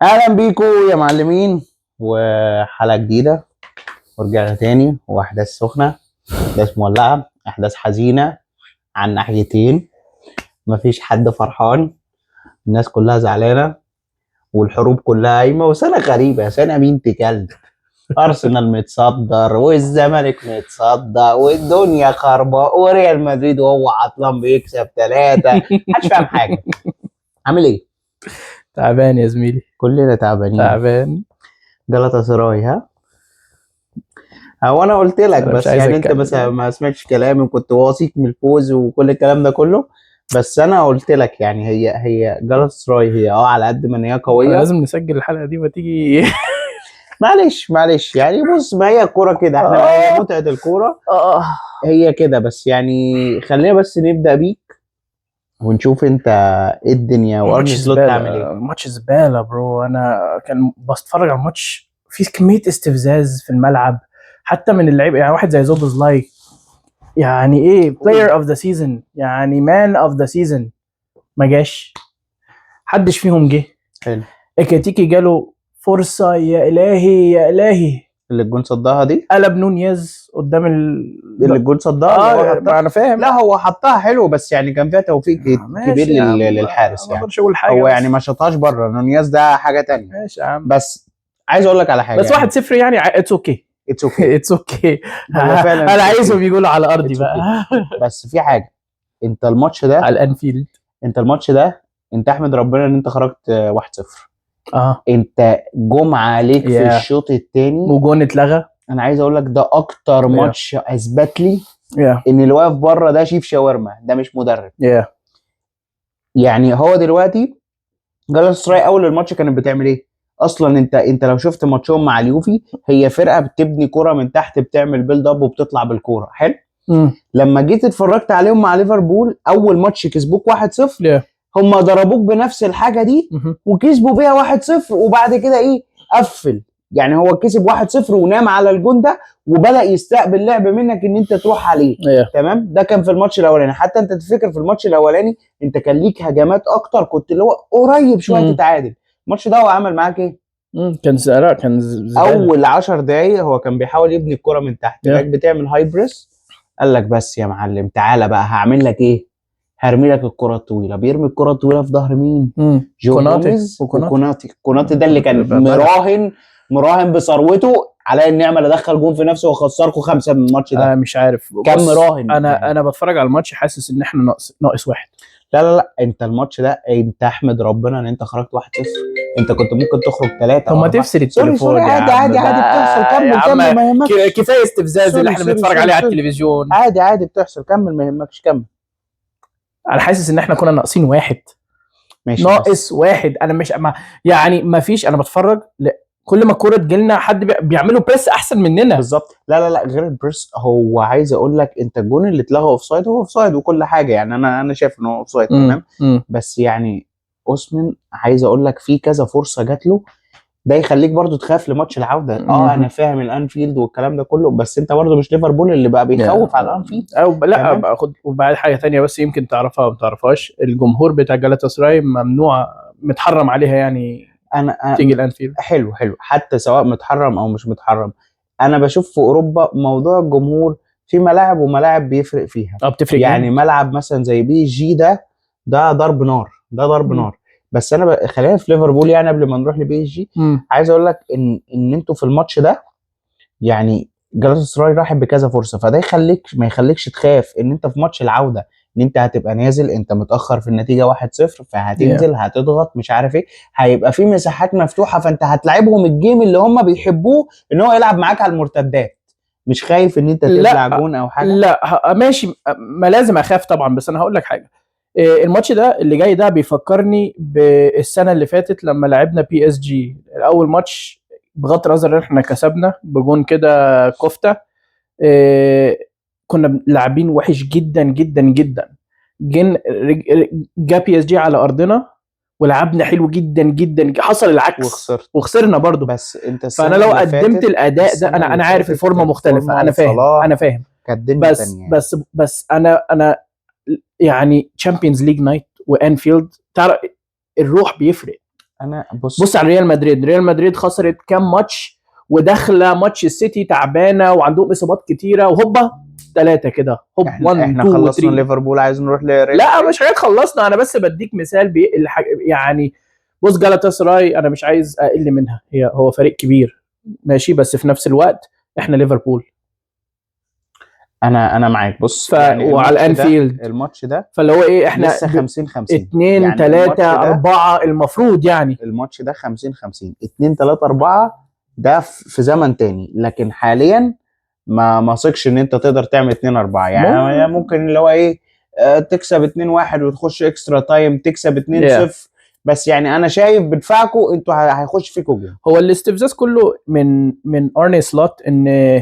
اهلا بيكم يا معلمين، وحلقه جديدة ورجعنا تاني، واحداث سخنه، احداث مولعه، احداث حزينة عن ناحيتين. مفيش حد فرحان، الناس كلها زعلانة والحروب كلها قايمه، وسنة غريبه، سنة بنت كلب. ارسنال متصدر والزمالك متصدر والدنيا خربانة، وريال مدريد وهو عطلان بيكسب 3. محدش فاهم حاجه. عامل ايه؟ تعبان يا زميلي. كلنا تعبانين. تعبان. جلطة سراي. ها، هو انا قلت لك أنا مش بس عايز يعني انت أتكلم. بس ما سمعتش كلامي وكنت واثق من الفوز وكل الكلام ده كله، بس انا قلت لك يعني هي جلطة سراي هي على قد ما ان هي احنا قوية. لازم نسجل الحلقة دي وتيجي. معلش معلش، يعني بص، ما هي الكورة كده، احنا هي متعه الكورة هي كده. بس يعني خلينا بس نبدا بيك ونشوف انت ايه الدنيا وارني ماتش سلوت عامل زباله. ايه. ماتش زبالة bro. انا كان بتفرج على الماتش، في كمية استفزاز في الملعب حتى من اللعيبه، يعني واحد زي زوبوزلاي، يعني ايه player of the season، يعني man of the season، ما جاش، حدش فيهم جه. حلو. اكاتيكي جاله فرصه، يا الهي يا الهي. اللي الجون صدها دي. قلب نونيز قدام اللي الجون صدها اللي هو حطها. ما انا فاهم. لا هو حطها حلو، بس يعني كان فيها توفيق ماشي كبير يا عم، للحارس ما يعني. اقدرش اقول حاجه. هو بس. يعني ما شطهاش بره، نونياز ده حاجة تانية. ماشي يا عم. بس عايز اقول لك على حاجة. بس 1-0 يعني it's okay. it's okay. it's okay. هو فعلا انا it's okay. عايزهم يقولوا على ارضي It's بقى. بس في حاجه، انت الماتش ده على الانفيلد. انت الماتش ده انت احمد ربنا ان انت خرجت 1-0. انت جم عليك في الشوط الثاني. وجون اتلغى. انا عايز اقول لك ده اكتر ماتش اثبت لي ان اللي واقف بره ده شيف شاورما، ده مش مدرب. يعني هو دلوقتي جالاتا سراي اول الماتش كانت بتعمل ايه اصلا؟ انت لو شفت ماتشهم مع اليوفي، هي فرقه بتبني كرة من تحت، بتعمل build up وبتطلع بالكورة حلو. لما جيت اتفرجت عليهم مع ليفربول، اول ماتش كسبوك 1-0. هم ضربوك بنفس الحاجة دي وكسبوا بيها 1-0، وبعد كده ايه؟ قفل. يعني هو كسب 1-0 ونام على الجون ده وبدا يستقبل لعب منك ان انت تروح عليه. تمام، ده كان في الماتش الاولاني. حتى انت تفتكر في الماتش الاولاني انت كان ليك هجمات اكتر، كنت اللي هو قريب شوية تتعادل. الماتش ده هو عمل معاك ايه؟ كان لا كان زبالة. اول 10 دقايق هو كان بيحاول يبني الكرة من تحت. بتعمل high press، قال لك بس يا معلم تعالى بقى هعمل لك ايه؟ هرمي لك الكرة الطويلة. بيرمي الكرة الطويلة في ظهر مين؟ جو كوناتي. جوميز. وكوناتي. وكوناتي. كوناتي ده اللي كان مراهن بثروته على النعمة اللي دخل جون في نفسه وخسركم 5 من الماتش ده. آه مش عارف. كان بص، مراهن انا يعني. انا بتفرج على الماتش حاسس ان احنا ناقص واحد. لا لا لا، انت الماتش ده انت احمد ربنا ان انت خرجت 1-0، انت كنت ممكن تخرج 3. طب ما تفصل sorry التليفون sorry يا عادي عم عادي عادي بقى. بتحصل. كمل يا عم كمل ما يهمكش. كفاية استفزاز اللي sorry، احنا sorry، بنتفرج sorry، عليه على sorry. التلفزيون. عادي عادي بتحصل، كمل ما يهمكش كمل. انا حاسس ان احنا كنا ناقصين واحد. ماشي بس. ناقص واحد. انا مش ما يعني ما فيش، انا بتفرج كل ما الكورة تجيلنا حد بيعملوا press احسن مننا. بالظبط. لا لا لا، غير ال press، هو عايز اقول لك انت الجون اللي اتلغى offside، هو offside وكل حاجه، يعني انا شايف ان هو offside. تمام. بس يعني اوسمن عايز اقول لك في كذا فرصة جات له، ده يخليك برضو تخاف لماتش العوده. انا فاهم الانفيلد والكلام ده كله، بس انت برضو مش ليفربول اللي بقى بيخوف على الانفيلد. او لا. تمام. بقى خد، وبعد حاجة تانية بس يمكن تعرفها او ما تعرفهاش، الجمهور بتاع جالاتا سراي ممنوع، متحرم عليها يعني انا تيجي الانفيلد. حلو حلو، حتى سواء متحرم او مش متحرم، انا بشوف في اوروبا موضوع الجمهور في ملاعب وملاعب بيفرق فيها. اه بتفرق يعني جامد. ملعب مثلا زي PSG ده ضرب نار، ده ضرب نار. بس انا خلينا في ليفربول يعني قبل ما نروح ل PSG. عايز اقول لك ان انتوا في الماتش ده يعني جالاتا سراي راحت بكذا فرصه، فده يخليك ما يخليكش تخاف ان انت في ماتش العودة ان انت هتبقى نازل انت متاخر في النتيجة 1-0، فهتنزل هتضغط مش عارف ايه، هيبقى في مساحات مفتوحه، فانت هتلعبهم ال game اللي هم بيحبوه ان هو يلعب معاك على المرتدات. مش خايف ان انت لا، تبلع جون او حاجة؟ لا ماشي، ما لازم اخاف طبعا، بس انا هقول لك حاجه. الماتش ده اللي جاي ده بيفكرني بالسنة اللي فاتت لما لعبنا PSG اول ماتش، بغض النظر ان احنا كسبنا بجون كده كفته، كنا لاعبين وحش جدا جدا جدا. جن جا PSG على ارضنا ولعبنا حلو جدا جدا، حصل العكس وخسرت. وخسرنا برضو. بس انت السنة فانا لو اللي قدمت فاتت الاداء ده السنة انا اللي انا عارف فاتت الفورمة كانت مختلفة، فورمة انا فاهم. وصلاح انا فاهم. كانت الدنيا بس تانية يعني. بس انا يعني Champions League night وانفيلد، تعرف الروح بيفرق. انا بص على ريال مدريد، ريال مدريد خسرت كام ماتش وداخله ماتش السيتي تعبانة وعندهم اصابات كتيرة، وهوبا 3 كده، هوب 1 احنا 2 خلصنا 3. ليفربول، عايز نروح لريال. لا مش حاجات خلصنا، انا بس بديك مثال يعني بص جالاتا سراي انا مش عايز اقل منها، هو فريق كبير ماشي، بس في نفس الوقت احنا ليفربول. انا معاك. بص يعني وعلى الانفيلد الماتش ده فاللي هو ايه، احنا لسه 50-50، 2 يعني 3 4 المفروض، يعني الماتش ده 50-50، 2 3 4 ده في زمن تاني، لكن حاليا ما ثقش ان انت تقدر تعمل 2-4. يعني ممكن اللي هو ايه، تكسب 2-1 وتخش extra time، تكسب 2-0، بس يعني انا شايف بدفاعكم انتوا هيخش فيكم جول. هو الاستفزاز كله من ارني سلوت ان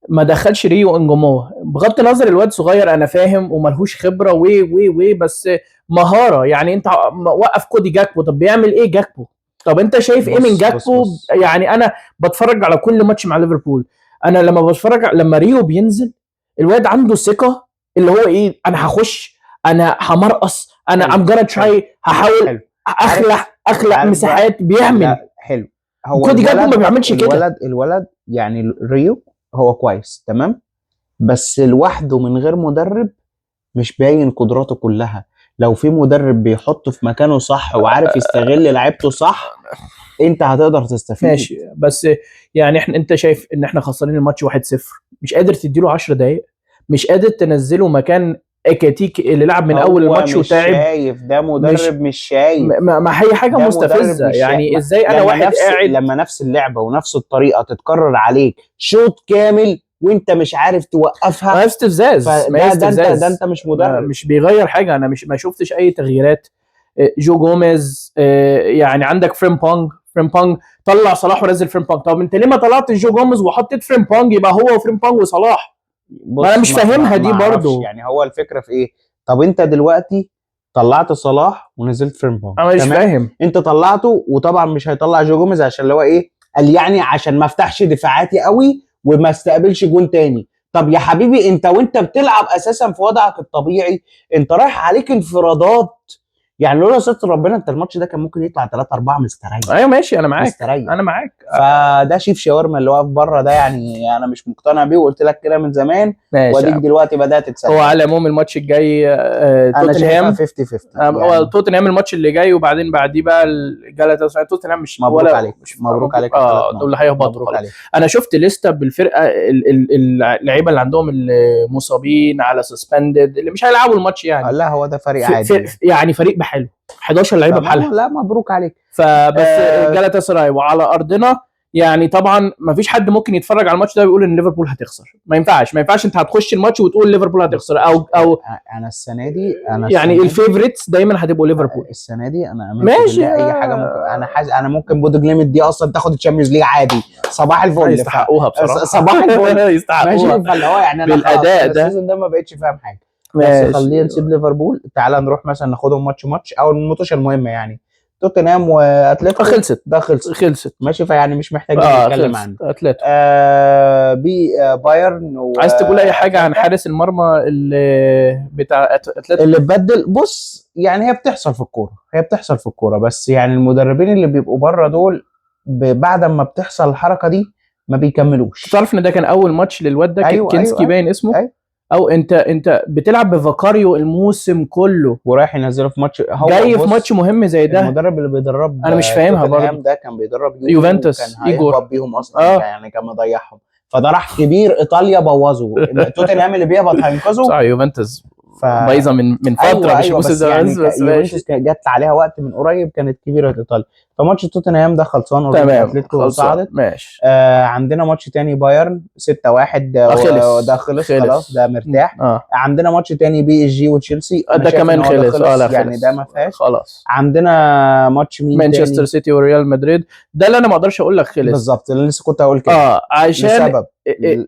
ما دخلش ريو انجومو، بغض النظر الواد صغير انا فاهم وملهوش خبره و و و بس مهارة. يعني انت وقف كودي جاكبو، طب بيعمل ايه جاكبو؟ طب انت شايف ايه من جاكبو؟ بص. يعني انا بتفرج على كل ماتش مع ليفربول، انا لما بتفرج لما ريو بينزل الواد عنده ثقة اللي هو ايه، انا هخش، انا همرقص، انا I'm gonna try، هحاول اخلق مساحات، بيعمل حلو. هو كودي جاكبو ما بيعملش كده. الولد يعني ريو هو كويس تمام، بس لوحده من غير مدرب مش باين قدراته كلها. لو في مدرب بيحطه في مكانه صح وعارف يستغل لعيبته صح، انت هتقدر تستفيد. ماشي، بس يعني انت شايف ان احنا خسرانين الماتش 1-0، مش قادر تديله 10 دقايق، مش قادر تنزله مكان اكاتيك اللي لعب من اول الماتش وتعب. شايف ده مدرب مش شايف، ما هي حاجة مستفزة. يعني ازاي انا واحد قاعد لما نفس اللعبة ونفس الطريقة تتكرر عليك شوط كامل وانت مش عارف توقفها؟ ما استفزاز، ما استفزاز. ده انت مش مدرب، مش بيغير حاجة. انا مش ما شفتش اي تغييرات. جو جوميز، يعني عندك فريمبونج طلع صلاح ونزل فريمبونج. طب انت ليه ما طلعت جو جوميز وحطيت فريمبونج؟ يبقى هو وفريمبونج وصلاح. ما انا مش فاهمها دي برضو. يعني هو الفكرة في ايه؟ طب انت دلوقتي طلعت صلاح ونزلت فريمبونج، انا مش فاهم. انت طلعته، وطبعا مش هيطلع جو جوميز عشان اللي هو ايه، قال يعني عشان ما افتحش دفاعاتي قوي وما استقبلش جون تاني. طب يا حبيبي انت وانت بتلعب اساسا في وضعك الطبيعي انت رايح عليك انفرادات، يعني لولا ستر ربنا انت الماتش ده كان ممكن يطلع 3-4 مستريح. ايوه ماشي، انا معاك مستريح. انا معاك. فده شيف شاورما اللي واقف بره ده، يعني انا مش مقتنع بيه وقلت لك كده من زمان، واديك دلوقتي بدات تصدق. هو على العموم الماتش الجاي توتنهام 50-50 يعني. هو توتنهام الماتش اللي جاي، وبعدين بعديه بقى الجالاتا. توتنهام مش مبروك عليك، مش مبروك عليك، دول هيهبطوا. انا شفت لستة بالفرقة اللعيبة اللي عندهم المصابين على suspended اللي مش هيلعبوا الماتش يعني. لا هو ده فريق عادي يعني فريق بحاله 11 لعيبة بحالها. لا مبروك عليك. فبس جالاتا سراي وعلى ارضنا، يعني طبعا ما فيش حد ممكن يتفرج على الماتش ده ويقول ان ليفربول هتخسر. ما ينفعش، ما ينفعش انت هتخش الماتش وتقول ليفربول هتخسر او انا السنة دي يعني ال favorites دايما هتبقوا ليفربول السنة دي. انا امنت بالله اي حاجة ممكن. انا حاسس انا ممكن بودو جليمت دي اصلا تاخد ال Champions League عادي، صباح الفل. يستحقوها بصراحة، صباح الفل يستحقوها. ماشي، فاللي هو يعني انا بالاداء ده ال season ده ما بقتش فاهم حاجة. بس خلينا نسيب ليفربول، تعالى نروح مثلا ناخدهم ماتش ماتش او الماتش المهمة، يعني توتنهام واتلتيكو خلصت، ده خلصت ماشي، فيعني مش محتاجين نتكلم عنه. اتلتيكو بايرن عايز تقول اي حاجة عن حارس المرمى اللي بتاع اتلتيكو اللي بدل؟ بص يعني هي بتحصل في الكورة، هي بتحصل في الكورة، بس يعني المدربين اللي بيبقوا بره دول بعد ما بتحصل الحركة دي ما بيكملوش. تعرف ان ده كان اول ماتش للواد ده؟ أيوة، كينسكي. أيوة، باين اسمه. أيوة. او انت بتلعب بفاكاريو الموسم كله ورايح ينزله في ماتش، هو جاي في ماتش مهم زي ده. المدرب اللي بيدرب انا مش فاهمها برضه، ده كان بيدرب يوفنتوس، كان هيهبط بيهم اصلا يعني كان مضيعهم، فده راح كبير ايطاليا بوظه. توتنهام اللي بيهبط هينقذه. صح، يوفنتوس بايظة من فترة. أيوة، مش الموسم ده يعني بس يوفنتوس جت عليها وقت من قريب كانت كبيرة ايطاليا. فماتش توتنهام ده خلصان، تمام، اتلتيكو صعدت ماشي. عندنا ماتش تاني بايرن 6-1 خلص، ده خلص خلاص، ده مرتاح. عندنا ماتش تاني بي اس جي وتشيلسي، ده كمان خلص، لا يعني ده ما فيهاش خلاص. عندنا ماتش مين؟ مانشستر سيتي وريال مدريد، ده اللي انا ما اقدرش اقول لك خلص بالظبط، اللي لسه كنت هقول كده عشان لسبب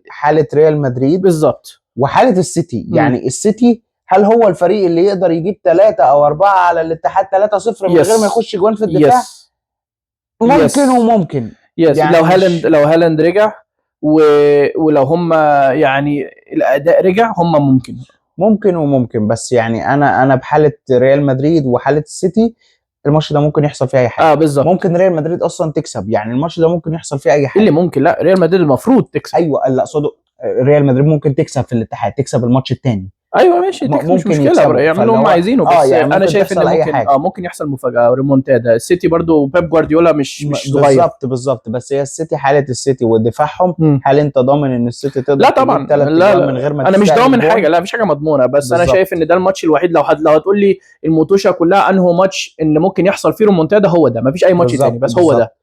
حاله ريال مدريد بالظبط وحاله السيتي. يعني السيتي هل هو الفريق اللي يقدر يجيب 3 أو 4 على الاتحاد 3-0 من غير ما يخش جوان في الدفاع؟ ممكن وممكن. يعني لو هالاند، لو هالاند رجع ولو هم يعني الاداء رجع، هم ممكن وممكن. بس يعني انا بحاله ريال مدريد وحاله السيتي الماتش ده ممكن يحصل فيه اي حاجة. بالظبط. ممكن ريال مدريد اصلا تكسب، يعني الماتش ده ممكن يحصل فيه اي إيه حاجة. اللي ممكن؟ لا، ريال مدريد المفروض تكسب. ايوه، اللي اقصده ريال مدريد ممكن تكسب في الاتحاد، تكسب الماتش الثاني. ايوه ماشي، تكسب مش ممكن مشكلة، يكسبوا. يعملوا فاللي هم هو عايزينه، بس يعني انا ممكن شايف ان تحصل اي ممكن حاجة. ممكن يحصل مفاجاة ريمونتادا. السيتي برضو بيب جوارديولا مش صغير. بالظبط بالظبط. بس هي السيتي، حاله السيتي ودفاعهم، هل انت ضامن ان السيتي تقدر لا طبعا، تجيب 3 لا اجوان لا من غير ما انا مش تستقبل ضامن جون؟ حاجة، لا مفيش حاجة مضمونه، بس انا بالظبط. شايف ان ده الماتش الوحيد. لو هتقول لي الموتوشه كلها انه ماتش ان ممكن يحصل فيه ريمونتادا، هو ده، مفيش اي ماتش بالظبط، تاني، بس هو بالظبط. ده.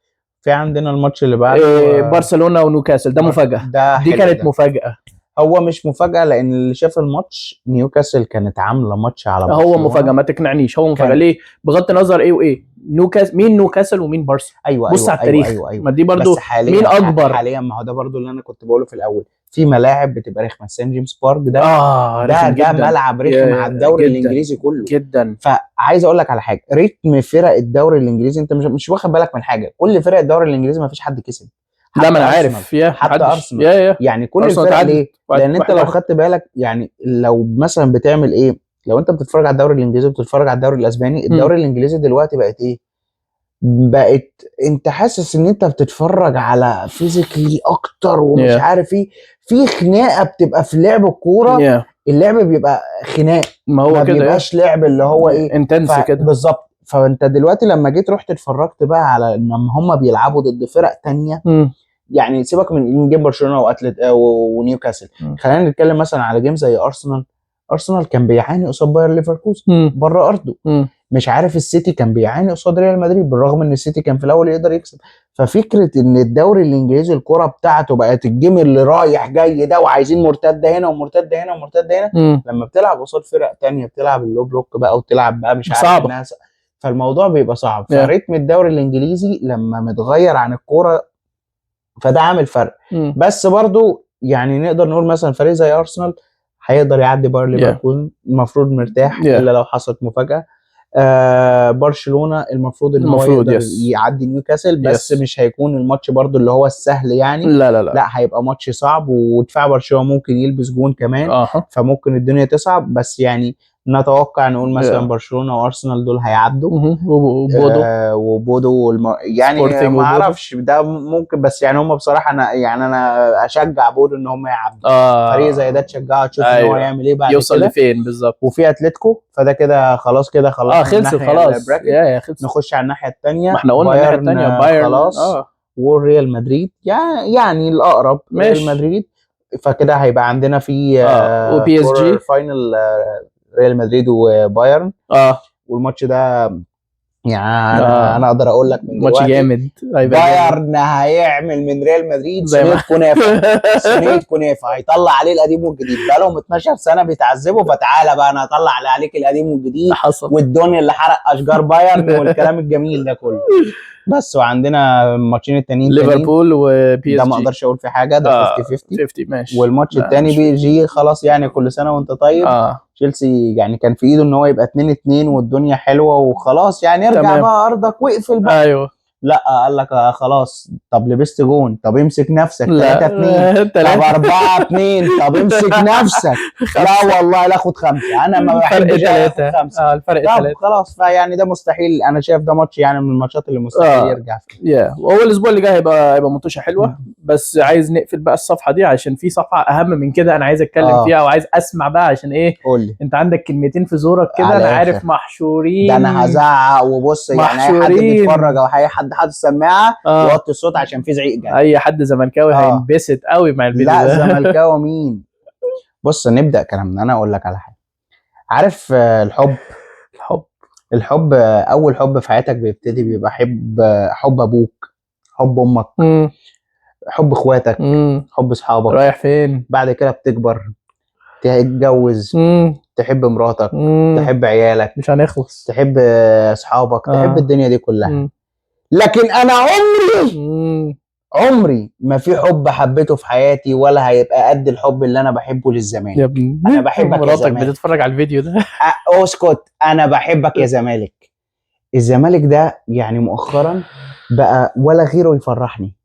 في عندنا الماتش اللي بعده برشلونة ونيوكاسل، ده مفاجاة، ده دي حلو كانت ده. مفاجاة. هو مش مفاجأة، لأن اللي شاف الماتش نيوكاسل كانت عاملة ماتش على هو برشلونة. مفاجاة، ما تقنعنيش، هو مفاجاة كان. ليه؟ بغض النظر ايه وايه، نيوكاسل مين، نيوكاسل ومين بارسا، ايوه بص أيوة على التاريخ. ايوه ايوه, أيوة. ما دي برضو بس حاليا مين اكبر؟ حاليا، ما هو ده برضو اللي انا كنت بقوله في الاول، في ملاعب بتبقى رخمة. سان جيمس بارك ده ده رخم ده جدا ملعب رخم على الدوري جدا الانجليزي كله. جدا. فعايز اقول لك على حاجة، رتم فرق الدوري الانجليزي انت مش واخد بالك من حاجة، كل فرق الدوري الانجليزي ما فيش حد كسب. لا ما حتى انا أرسنال. عارف يا حتى محدش. أرسنال. يا يعني كل أرسنال الفرق تعادل. ليه؟ لان انت واحد لو واحد. خدت بالك، يعني لو مثلا بتعمل ايه، لو انت بتتفرج على الدوري الانجليزي وبتتفرج على الدوري الاسباني، الدوري الانجليزي دلوقتي بقت ايه؟ بقت انت حاسس ان انت بتتفرج على physically اكتر ومش عارف ايه، في خناقه بتبقى في لعب الكورة، اللعب بيبقى خناق، ما هو ما كده بيبقاش لعب اللي هو ايه intense كده. بالظبط. فانت دلوقتي لما جيت رحت اتفرجت بقى على ان هم بيلعبوا ضد فرق تانية، يعني سيبك من game برشلونة واتلت ونيوكاسل، خلينا نتكلم مثلا على game زي ارسنال. ارسنال كان بيعاني قصاد باير ليفركوزن بره ارضه، مش عارف السيتي كان بيعاني قصاد ريال مدريد، بالرغم ان السيتي كان في الاول يقدر يكسب. ففكره ان الدوري الانجليزي الكره بتاعته بقت ال game اللي رايح جاي ده، وعايزين مرتدة هنا ومرتده هنا ومرتده هنا، لما بتلعب قصاد فرق تانية بتلعب ال low block بقى وتلعب بقى مش عارف صعبة. الناس، فالموضوع بيبقى صعب. فريتم الدوري الانجليزي لما متغير عن الكورة فده عامل فرق. بس برضو يعني نقدر نقول مثلا فريق زي ارسنال هيقدر يعدي باير ليفركوزن المفروض مرتاح، الا لو حصلت مفاجاة. برشلونة المفروض ان هو المفروض، يقدر yes. يعدي نيوكاسل، بس مش هيكون الماتش برضو اللي هو السهل يعني. لا لا لا لا هيبقى ماتش صعب، ودفاع برشلونة ممكن يلبس جون كمان، فممكن الدنيا تصعب، بس يعني نتوقع نقول مثلا برشلونة وارسنال دول هيعدوا. وبودو. وبودو يعني سبورتنج ما وبودو. اعرفش ده ممكن، بس يعني هم بصراحة انا يعني انا اشجع بودو ان هم يعدوا. فريق زي ده تشجعه تشوف ان هو يعمل ايه بعد يوصل كده. لفين بالظبط. وفي اتلتيكو، فده كده خلاص، كده خلاص من خلصت الناحية خلاص. ال bracket. يا خلصت. نخش على الناحية الثانية. ما احنا قلنا الناحية الثانية بايرن خلاص. والريال مدريد يعني الاقرب ريال مدريد، فكده هيبقى عندنا في و PSG. final ريال مدريد وبايرن. والماتش ده يعني انا اقدر اقول لك من ماتش دلوقتي جامد هيبقى جامد. بايرن هيعمل من ريال مدريد زي ما- صينية كنافه، صينية كنافه، هيطلع عليه القديم والجديد. بقالهم 12 سنة بيتعذبوا، فتعالى بقى انا هطلع عليك القديم والجديد، حصل. والدنيا اللي حرق اشجار بايرن والكلام الجميل ده كله. بس وعندنا الماتشين التانيين ليفربول و P ده S ما G. اقدرش اقول في حاجة، ده 50 50. 50 ماشي. والماتش لا، التاني مش PSG خلاص، يعني كل سنة وانت طيب. تشيلسي يعني كان في ايده ان هو يبقى 2-2 والدنيا حلوة وخلاص، يعني ارجع بقى ارضك واقفل بقى. لا قال لك خلاص، طب لبست جون، طب امسك نفسك. 3-2، طب 3 4-2، طب امسك نفسك. لا والله لا اخد 5، انا ما الفرق بحبش اخد 3. 5. الفرق طب 3. خلاص، فيعني ده مستحيل، انا شايف ده ماتش يعني من الماتشات اللي مستحيل يرجع فيه. وهو الاسبوع اللي جاي هيبقى ماتشة حلوة، بس عايز نقفل بقى الصفحة دي عشان في صفحة اهم من كده انا عايز اتكلم فيها وعايز اسمع بقى، عشان ايه؟ قول لي. انت عندك كلمتين في زورك كده على انا عارف الآخر. محشورين. ده انا هزعق وبص، يعني اي حد محشورين. بيتفرج او اي حد حاطط السماعة يوطي الصوت عشان في زعيق جاي. اي حد زملكاوي هينبسط قوي مع الفيديو لا ده. زملكاوي مين؟ بص نبدا كلامنا، انا اقول لك على حاجة. عارف الحب؟ الحب. الحب، اول حب في حياتك بيبتدي بيبقى حب ابوك، حب امك، حب اخواتك، حب اصحابك. رايح فين؟ بعد كده بتكبر، تتجوز، تحب مراتك، تحب عيالك، مش هنخلص. تحب اصحابك، تحب الدنيا دي كلها. لكن انا عمري ما في حب حبيته في حياتي ولا هيبقى قد الحب اللي انا بحبه للزمالك. يا ابني انا بحبك يا مراتك زمالك. بتتفرج على الفيديو ده. اسكت، انا بحبك يا زمالك. الزمالك ده يعني مؤخرا بقى ولا غيره يفرحني،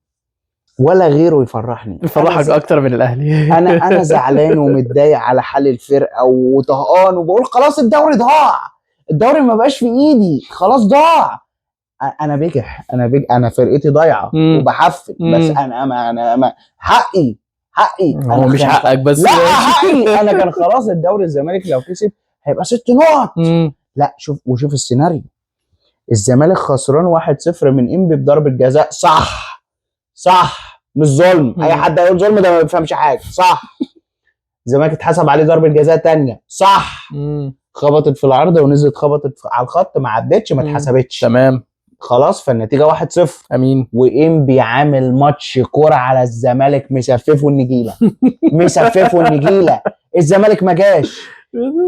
ولا غيره يفرحني. يفرحك اكتر من الاهلي. انا زعلان ومتضايق على حال الفرقة وطهقان وبقول خلاص الدوري ضاع، الدوري ما بقاش في ايدي، خلاص ضاع. انا بجح، انا فرقتي ضايعة وبحفل، بس انا ما انا ما حقي هو مش حقك بس، لا حقي انا كان خلاص الدوري. الزمالك لو كسب هيبقى 6 نقط. لا شوف، وشوف السيناريو، الزمالك خسران 1-0 من انبي بضربه جزاء، صح مش ظلم. اي حد هيقول ظلم ده ما بيفهمش حاجة، صح. الزمالك اتحسب عليه ضربه جزاء ثانية، صح. خبطت في العارضة ونزلت، خبطت على الخط، ما عدتش، ما اتحسبتش، تمام خلاص. فالنتيجه 1-0. امين. وانبي عامل ماتش كورة على الزمالك، مسففه النجيله مسففه النجيله. الزمالك ما جاش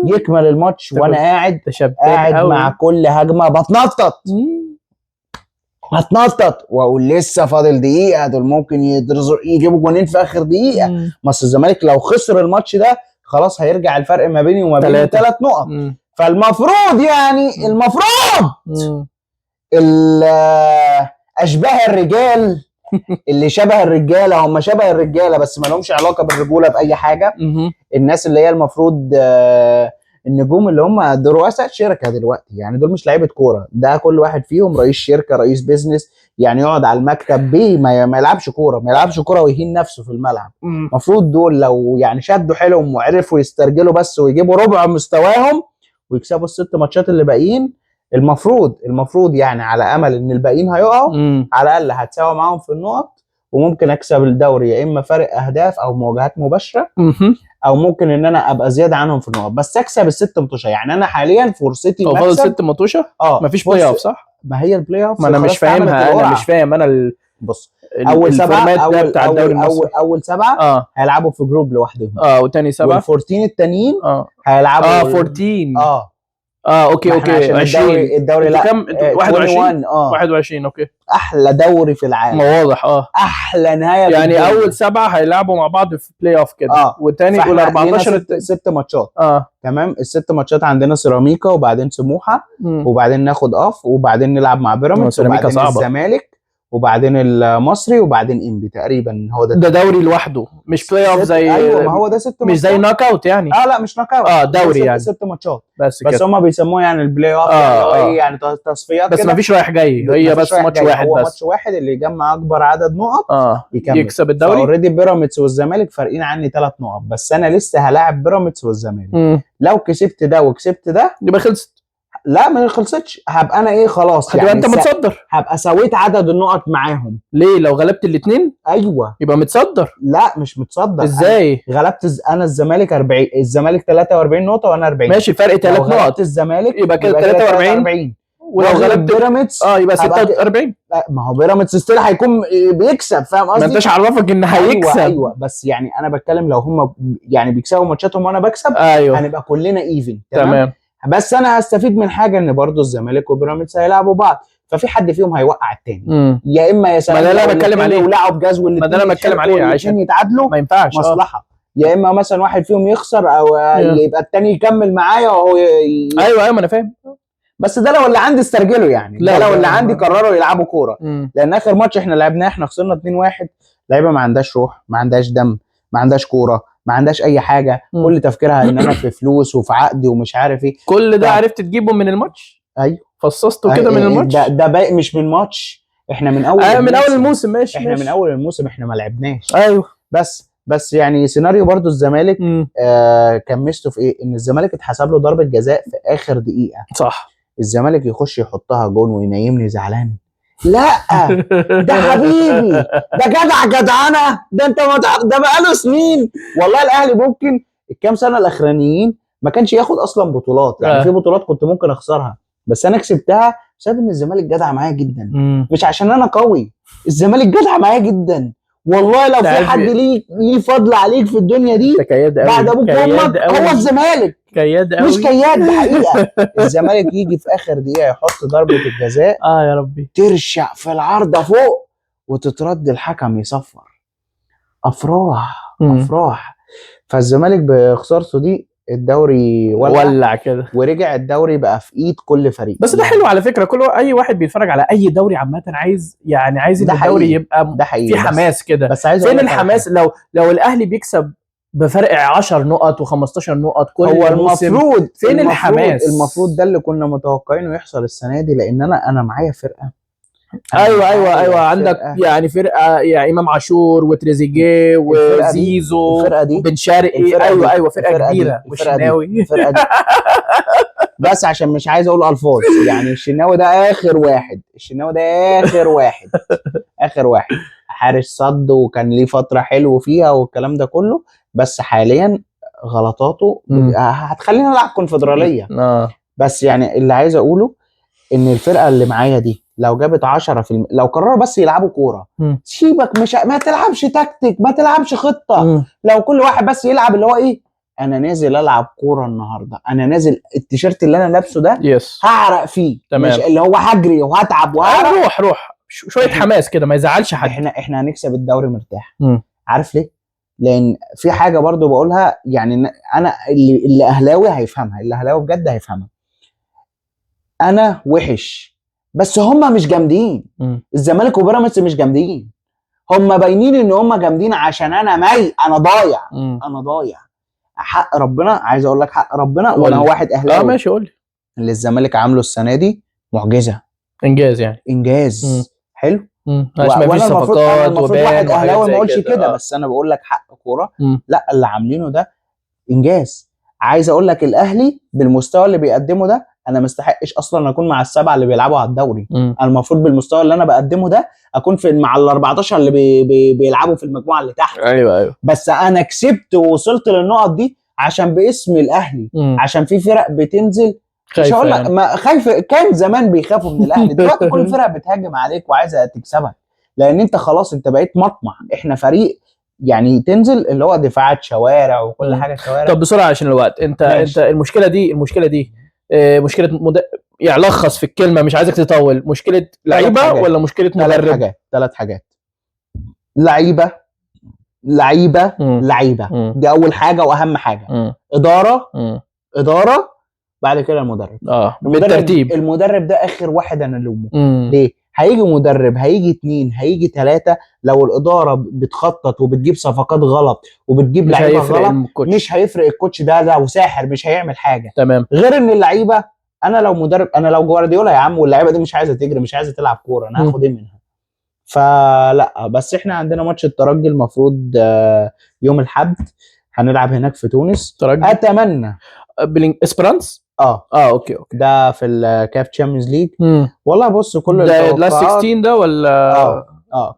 يكمل الماتش، وانا قاعد مع كل هجمة بتنطط هتنطط واقول لسه فاضل دقيقة، دول ممكن يجيبوا جونين في اخر دقيقة. بس الزمالك لو خسر الماتش ده خلاص هيرجع الفرق ما بيني وما بينه 3 نقط. فالمفروض يعني المفروض اشباه الرجال اللي شبه الرجالة، هم شبه الرجالة بس ما لهمش علاقة بالرجوله باي حاجة. الناس اللي هي المفروض النجوم اللي هم رؤساء شركة دلوقتي، يعني دول مش لعيبة كورة، ده كل واحد فيهم رئيس شركة، رئيس business، يعني يقعد على المكتب بيه، ما يلعبش كورة، ما يلعبش كورة ويهين نفسه في الملعب. المفروض دول لو يعني شدوا حيلهم وعرفوا يسترجلوا بس ويجيبوا ربع مستواهم ويكسبوا الست ماتشات اللي باقيين، المفروض يعني على امل ان الباقيين هيقعوا، على الاقل هتساوي معاهم في النقط، وممكن اكسب الدوري يا اما فرق اهداف او مواجهات مباشرة، او ممكن ان انا ابقى زيادة عنهم في النقط، بس اكسب الست ماتشات. يعني انا حاليا فرصتي مكسب. فاضل 6 ماتشات، مفيش play off صح؟ ما هي ال play off، ما انا مش فاهمها، انا مش فاهم. انا بص، اول 7 اول 7 هيلعبوا في group لوحدهم، وتاني 7 وال14 التانيين هيلعبوا 14 okay 20. الدوري لا كم؟ 21 21. okay، احلى دوري في العالم، ما واضح. احلى نهاية يعني. اول 7 هيلعبوا مع بعض في play off كده، والتاني يقول 14 6 ماتشات. تمام. الست ماتشات عندنا سيراميكا، وبعدين سموحه، وبعدين ناخد off، وبعدين نلعب مع بيراميدز، وبعدين الزمالك، وبعدين المصري، وبعدين انبي. تقريبا هو ده دوري لوحده، مش play off زي ايوه، ما هو ده 6 مش زي knock out يعني. لا مش knock out، دوري يعني 6 ماتشات بس هما بيسموه يعني ال play off، يعني يعني تصفيات بس ما فيش رايح جاي، هي بس ماتش واحد، هو بس ماتش واحد اللي يجمع اكبر عدد نقط يكمل يكسب الدوري. already بيراميدز والزمالك فارقين عني 3 نقط، بس انا لسه هلاعب بيراميدز والزمالك. لو كسبت ده وكسبت ده يبقى خلصت. لا ما خلصتش، هبقى انا ايه خلاص هتبقى يعني انت متصدر، هبقى سويت عدد النقط معاهم. ليه؟ لو غلبت الاثنين ايوه يبقى متصدر. لا مش متصدر. ازاي؟ غلبت انا الزمالك 40، الزمالك 43 نقطة وانا 40، ماشي، فرق 3 نقط. الزمالك يبقى كده 43، ولو غلبت بيراميدز يبقى 46. لا ما هو بيراميدز still هيكون بيكسب، فاهم قصدي؟ ما انتش عرفك ان هيكسب. ايوه بس يعني انا بتكلم لو هم يعني بيكسبوا ماتشاتهم وانا بكسب، هنبقى كلنا even. تمام. بس انا هستفيد من حاجة، ان برضو الزمالك وبيراميدز هيلعبوا بعض، ففي حد فيهم هيوقع التاني. يا اما يا سلام، ما ده انا بتكلم عليه، ولعوا بجاز، ما ده انا بتكلم عليه عشان يتعادلوا، ما ينفعش مصلحة. يا اما مثلا واحد فيهم يخسر او يبقى التاني يكمل معايا وهو ايوه ما انا فاهم. بس ده لو اللي عندي استرجله يعني، لا ده لو اللي عندي قرروا يلعبوا كورة. لان اخر ماتش احنا لعبناه احنا خسرنا 2-1، لعيبة ما عندهاش روح، ما عندهاش دم، ما عندهاش كورة، ما عندهاش اي حاجة. كل تفكيرها ان انا في فلوس وفي عقدي ومش عارف ايه. كل ده عرفت تجيبه من الماتش؟ ايوه، فصصته كده من الماتش. ده باقي مش من ماتش، احنا من اول من اول الموسم. ماشي، احنا من اول الموسم احنا ما لعبناش. ايوه بس يعني سيناريو برضو الزمالك كان ميزته في ايه؟ ان الزمالك اتحسب له ضربه جزاء في اخر دقيقة، صح. الزمالك يخش يحطها جون وينيمني زعلان؟ لا ده حبيبي، ده جدع جدعنه، ده انت ده بقاله سنين. والله الاهلي ممكن الكام سنة الاخرانيين ما كانش ياخد اصلا بطولات، يعني في بطولات كنت ممكن اخسرها، بس انا كسبتها بسبب ان الزمالك جدع معايا جدا. مش عشان انا قوي، الزمالك جدع معايا جدا. والله لو في حد ليه فضل عليك في الدنيا دي بعد ابوك وامك هو الزمالك. كياد قوي، مش كياد، ده حقيقة. الزمالك يجي في اخر دقيقة يحط ضربه الجزاء، يا ربي، ترشع في العارضة فوق وتترد، الحكم يصفر. افراح افراح. فالزمالك بخسارته دي الدوري ولع كده، ورجع الدوري بقى في ايد كل فريق. بس ده حلو على فكرة، كل اي واحد بيتفرج على اي دوري عامة عايز يعني عايز ان الدوري يبقى في حماس كده. بس عايز فين الحماس؟ لو الاهلي بيكسب بفرق 10 نقط و15 نقط كل هو موسم. المفروض فين الحماس؟ المفروض ده اللي كنا متوقعينه يحصل السنة دي، لان انا معايا فرقه. ايوه ايوه ايوه، عندك يعني فرقه، يعني امام عاشور وتريزيجيه وزيزو الفرقة دي وبن شرقي. ايوه ايوه، فرقه كبيرة. والشناوي الفرقة دي بس عشان مش عايز اقول الفاظ يعني، الشناوي ده اخر واحد، الشناوي ده اخر واحد، اخر واحد حارس صد وكان ليه فترة حلو فيها والكلام ده كله، بس حاليا غلطاته هتخلينا نلعب كونفدراليه. بس يعني اللي عايز اقوله ان الفرقة اللي معايا دي لو جابت 10 لو قرروا بس يلعبوا كورة، سيبك مش ما تلعبش تكتيك، ما تلعبش خطه، لو كل واحد بس يلعب اللي هو ايه، انا نازل العب كورة النهارده، انا نازل التيشيرت اللي انا لابسه ده هعرق فيه، تمام. مش اللي هو هجري وهتعب وهعرق. روح شوية حماس كده، ما يزعلش حد. احنا هنكسب الدوري مرتاح. عارف ليه؟ لان في حاجة برضو بقولها، يعني انا اللي اهلاوي هيفهمها، اللي اهلاوي بجد هيفهمها. انا وحش بس هم مش جامدين. الزمالك وبيراميدز مش جامدين، هم باينين ان هم جامدين عشان انا مي، انا ضايع. انا ضايع. حق ربنا، عايز اقول لك حق ربنا، وانا واحد اهلاوي. ماشي قول لي. اللي الزمالك عامله السنة دي معجزه، انجاز يعني، انجاز. حلو. عشان ما فيش صفقات، المفروض واحد اهلاوي ما اقولش كده، بس انا بقول لك حق كورة. لا، اللي عاملينه ده انجاز. عايز اقول لك الاهلي بالمستوى اللي بيقدمه ده، انا ما استحقش اصلا اكون مع السبعة اللي بيلعبوا على الدوري. انا المفروض بالمستوى اللي انا بقدمه ده اكون في مع ال 14 اللي بيلعبوا في المجموعة اللي تحت. ايوه ايوه. بس انا كسبت ووصلت للنقط دي عشان باسم الاهلي، عشان في فرق بتنزل مش هقول لك ما خايف، كان زمان بيخافوا من الاهلي، دلوقتي كل فرقه بتهاجم عليك وعايزه تكسبك، لان انت خلاص انت بقيت مطمع. احنا فريق يعني تنزل اللي هو دفاعات شوارع وكل حاجة شوارع. طب بسرعة عشان الوقت، انت ماشي. انت المشكلة دي مشكلة يعني لخص في الكلمة، مش عايزك تطول. مشكلة لعيبة ولا مشكلة مدرب؟ ثلاث حاجات. لعيبة لعيبة لعيبة، دي اول حاجة واهم حاجة. ادارة، ادارة، بعد كده المدرب. بالترتيب. المدرب ده اخر واحد انا الومه. ليه؟ هيجي مدرب، هيجي 2، هيجي 3، لو الادارة بتخطط وبتجيب صفقات غلط وبتجيب لعيبة غلط، مش هيفرق ال coach ده وساحر مش هيعمل حاجة. تمام. غير ان اللعيبة، انا لو مدرب، انا لو جوارديولا يا عم واللعيبة دي مش عايزه تجري، مش عايزه تلعب كورة، انا هاخد ايه منها؟ فلا. بس احنا عندنا ماتش الترجي المفروض يوم الاحد هنلعب هناك في تونس. ترجي؟ اتمنى اسبرانس. okay okay، ده في الكاف Champions League. والله بص، كل التوقعات ده last 16 ده ولا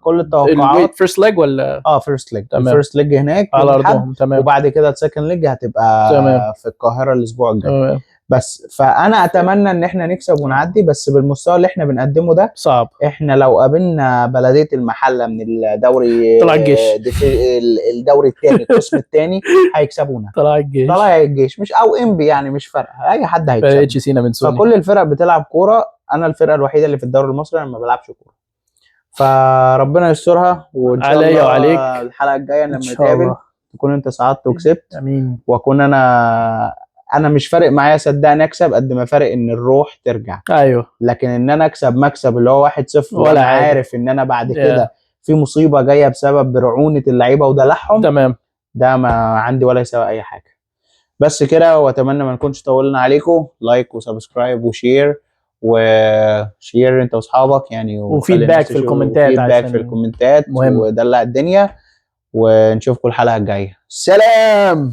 كل التوقعات first leg ولا first leg؟ ال first leg هناك على ارضهم. تمام. وبعد كده ال second leg هتبقى تمام. في القاهرة الاسبوع الجاي. بس فانا اتمنى ان احنا نكسب ونعدي، بس بالمستوى اللي احنا بنقدمه ده صعب. احنا لو قابلنا بلديه المحلة من الدوري، طلع الجيش، الدوري الثاني، القسم الثاني، هيكسبونا. طلع الجيش، طلع الجيش، مش او انبي يعني، مش فارقه، اي حد هيكسب. سينا من سوني. فكل الفرق بتلعب كورة، انا الفرقة الوحيدة اللي في الدوري المصري انا ما بلعبش كورة. فربنا يسترها، وان شاء الله وعليك الحلقة الجاية لما نتقابل تكون انت صعدت وكسبت. امين. واكون انا مش فارق معايا صدقني اكسب قد ما فارق ان الروح ترجع. ايوه. لكن ان انا اكسب مكسب اللي هو 1-0 وانا عارف ان انا بعد كده في مصيبة جاية بسبب رعونة اللعيبة ودلعهم، تمام، ده ما عندي ولا يساوي اي حاجة. بس كده، واتمنى ما نكونش طولنا عليكم. like و subscribe و share، و share انت واصحابك يعني، و feedback في الكومنتات، feedback في الكومنتات، ودلع الدنيا، ونشوفكم الحلقة الجاية. سلام.